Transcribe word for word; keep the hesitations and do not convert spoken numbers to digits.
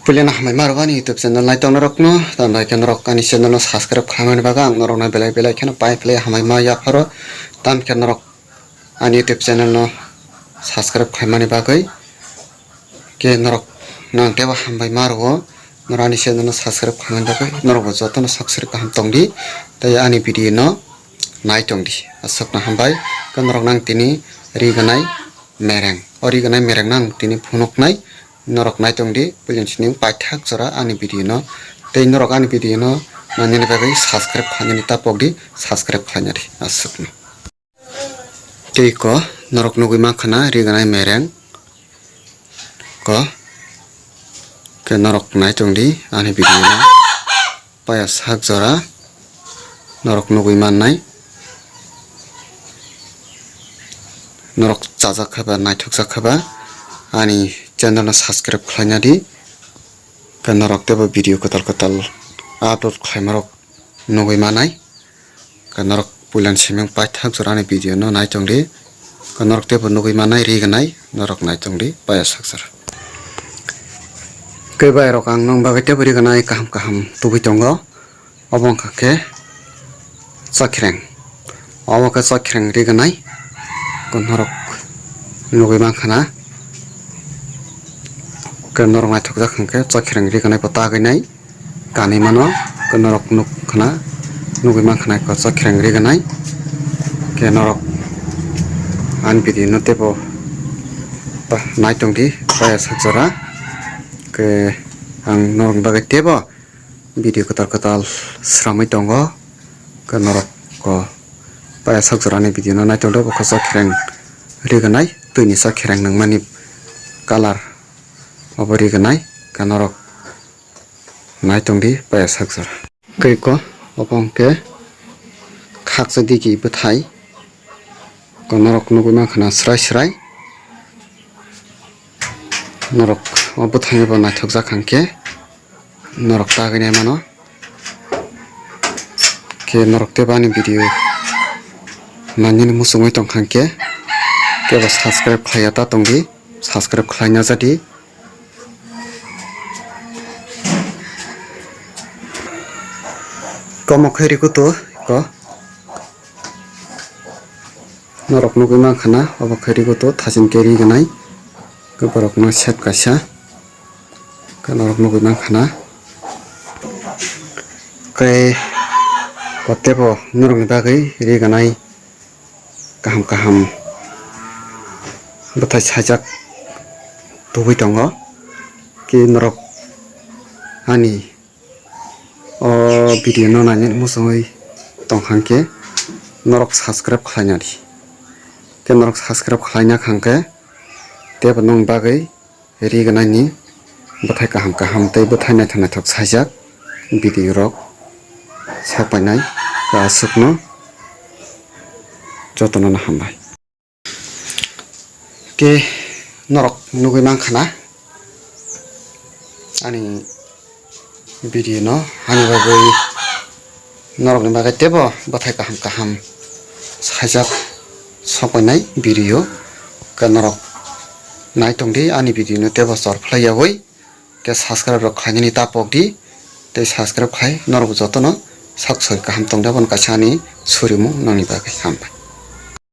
Puilano hambai ma rwgo ani YouTube channel naitongnai rokno, tamo khe norok ani channel no subscribe khlaimani bagwi ang norokno belai belai kheno pai phlai hambai ma yapharo, tamo khe norok ani YouTube channel no subscribe khlaimani bagwi khe norok nang teibo hambai ma rwgo, norok ani channel no subscribe khlaimani bagwi norokbo jotono subscribe kaham tongdi, tei ani video no naitongdi, aswkno hambai khe norok nang tini riganai mereng, o riganai mereng nang tini phunuknai. Norok naitongdi, puilani sining paithak jora ani video no. Tei norok ani video no nainani bagwi subscribe khlainani ta pokdi, subscribe khlainadi aswkno. Tei ko norok nugwi mankha na riganai mereng ko khe norok naitongdi ani video no. Paya sak jora norok nugwi mannai. Norok chajak kha ba, naithokjak kha ba, ani channel no subscribe khlaina di. Khe norok teibo video kwtal kwtal upload khlaima rok nugwi manai. Khe norok puilani siming paithak jora ani video no naitongdi. Khe norok teibo nugwi manai riganai norok naitongdi paya sak jora. Khe bai rok ang nong bagwi teibo riganai kaham kaham tubui tongo. Obo wngkha khe chakhreng. Obo khe chakhreng riganai. Khe norok nugwi mankha na. Khe norok naithokjak hwnkhe chakhreng riganai bo tagwi nai. Kanwi mano khe norok nuk khna, nugwi mankha na khe chakhreng riganai. Khe norok ani video no teibo naitongdi paya sak jora. Khe ang norokni bagwi teibo video kwtal kwtal sramwi tongo. Khe norok ko paya sak jorani video no naitongdi, bo khe chakhreng riganai, twini chakhreng nangmani colour obo riganai. Khe norok naitongdi paya sak jora. Khe ko obo hwnkhe khaksa digi bwthai. Ko norok nugwi mankha na srai srai. Norok o bwthaino bo naithokjak hwnkhe norok tagwi nai mano. Khe norok teibo ani video nainani muchungwi tongkha hwnkhe teibo subscribe khlaiya ta tongdi, subscribe khlaina jadi. Komo khe rikutu ko. Norok nugwi mankha na obo khe rikutu thaching khe riganai. Khe borokno sep kaisa. Khe norok nugwi mankha na. Khe bo teibo norokni bagwi riganai. Kaham kaham bwthai sajak tubui tongo. Khe norok ani o video no nainani muchungwi tongkha hwnkhe norok subscribe khlaina di. Khe norok subscribe khlaina kha hwnkhe teibo nokni bagwi riganai ni bwthai kaham kaham tei bwthai naithok naithok sajak video rok sak painai khe aswkno jotono no hambai. Khe norok nugwi mankha na ani video no, ani bagwi norokni bagwi teibo bwthai kaham kaham sajak sok painai video. Khe norok naitongdi ani video no teibo chor phlai yaui, khe subscribe rok khlainani ta pokdi, tei subscribe khlai norok jotono sak soi kaham tongdi, abono kaisa ani surimung nokni bagwi hambai.